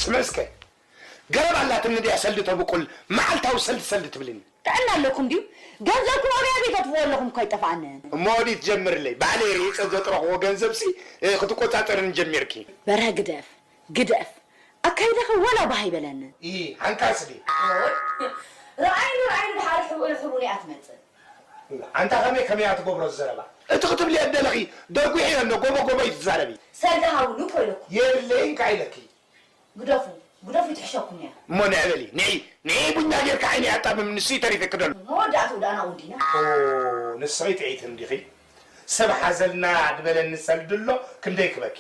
ስምዕስከ፣ ገረብ ኣላትኒ ድያ ሰልዲ ተብቁል፣ መዓልታዊ ሰልዲ ሰልዲ ትብልኒ። ጥዕና ኣለኩም ድዩ? ገንዘብኩም ኣበይ ኣበይ ተጥፍኡ ኣለኹም እኮ ኣይጠፍኣንን። እሞ ወዲት ጀምርለይ፣ ባዕለይ ርእፀ ዘጥረኽዎ ገንዘብሲ፣ እ፣ ክትቆጻጸርን ጀሚርኪ። በርሀ ግደፍ፣ ግደፍ። ኣካይዳኺ ወላ ባህ ኣይበለንን። ኢ፣ ሓንካስ ድዩ? ኦይ፣ ረኣይኒ፣ ረኣይኒ፣ ድሓር ሕቡእኒ፣ ሕቡእኒ እያ ትመጽእ። ኣንታ ከመይ ከመይ እያ ትገብሮ ዘረባ? እቲ ክትብልዮ እደለኺ ደጒሕዮ ኣሎ፣ ጎቦ ጎቦ እዩ ትዛረቢ። ሰልዲ ሃቡኒ እኮ ኢለኩም። የብለይን ከኣ ኢለኪ። ግደፉ፣ ግደፉ ይትሕሸኩም እያ። እሞ ንዒ በሊ፣ ንዒ፣ ንዒ ቡኛ ጌርካ ዓይኒ ኣጣምም፣ ንሱ እዩ ተሪፈኪ ደሎ። መወዳእትኡ ደኣ ናብኡ እንዲና። ኦ፣ ንስኺ ጥዕይቲ እንዲኺ። ሰብ ሓዘልና ድበለኒ ሰልዲ ኣሎ፣ ክንደይ ክበኪ።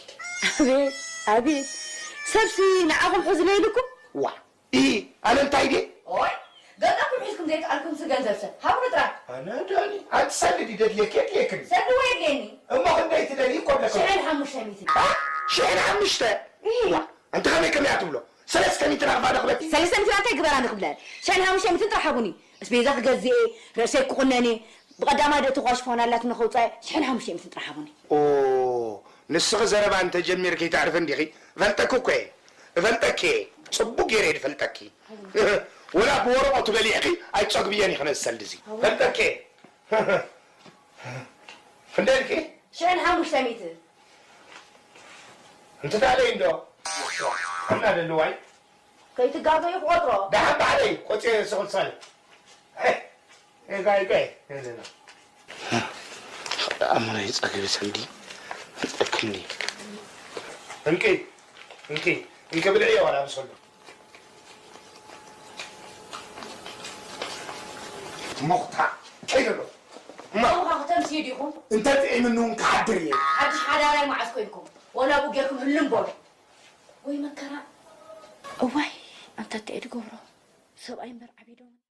ኣቤት፣ ኣቤት። ሰብሲ ንዓኹም ሕዝነ ኢልኩም? ዋ፣ ኢ፣ ኣነ እንታይ ድየ? ኦይ፣ ገዛኩም ሒዝኩም ዘይከኣልኩም ሲ ገንዘብ ሰብ ሃቡኒ ጥራይ። ኣነ ዳኒ፣ ኣንቲ ሰልዲ ደድልየኪ የድልየክን። ሰልዲ ወይ የድልየኒ። እሞ ክንደይ ትደልዪ እኮ ኣለክን። ሽሕን ሓሙሽተ ሚእትን። ኣ? ሽሕን ሓሙሽተ? እይ። ዋ፣ ኣንቲ ከመይ ከመይ እያ ትብሎ? ሰለስተ ሚእቲ ናቕፋ ንኽበኪ። ሰለስተ ሚእቲ ናተይ ግበራ ንኽብለል። ሽሕን ሓሙሽተ ሚእትን ጥራሕ ሃቡኒ። እስቤዛ ክገዝእ እየ፣ ርእሰይ ክቑነን እየ። ብቐዳማይ ደእቲ ኳ ሽፎን ኣላትኒ ከውፅኣ እየ። ሽሕን ሓሙሽተ ሚእትን ጥራሕ ሃቡኒ። ኦ፣ ንስኺ ዘረባ እንተጀሚርኪ ኣይተዕርፊ እንዲኺ። እፈልጠኪ እኮ እየ። እፈልጠኪ እየ። ጽቡቕ ገይረ እየ ዝፈልጠኪ። ወላ ብወረቐቱ በሊዕኺ ኣይትጸግብዮን ኢኺ ነዚ ሰልዲ እዚ። እፈልጠኪ እየ። ክንደይ ኢልኪ? ሽሕን ሓሙሽተ ሚእቲ። እንትታለይ እንዶ። እና ደልዋይ። ከይትጋገዩ ክቆጥሮ። ደሓን ባዕለይ ቆጽየ ስቕሳለ። ኤጋይ ጋይ። ኣሞራይ ጸገበ ሰልዲ። እክኒ። እንኪ፣ እንኪ፣ እንኪ ብልዕዮ ዋላ ብሰሉ። ሞኽታ፣ ከይደ ኣሎ። እማ። ኣውኻ ክተምስዩ ዲኹም? እንተ ጥዒምኒ እውን ክሓድር እየ። ሓድሽ ሓዳራይ መዓስ ኮይንኩም? ወላ ብኡ ጌርኩም ህልም በሉ። ወይ መከራ። እዋይ፣ ኣንታ እንታይ እየ ዝገብሮ? ሰብኣይ እምበር ዓቢዶም።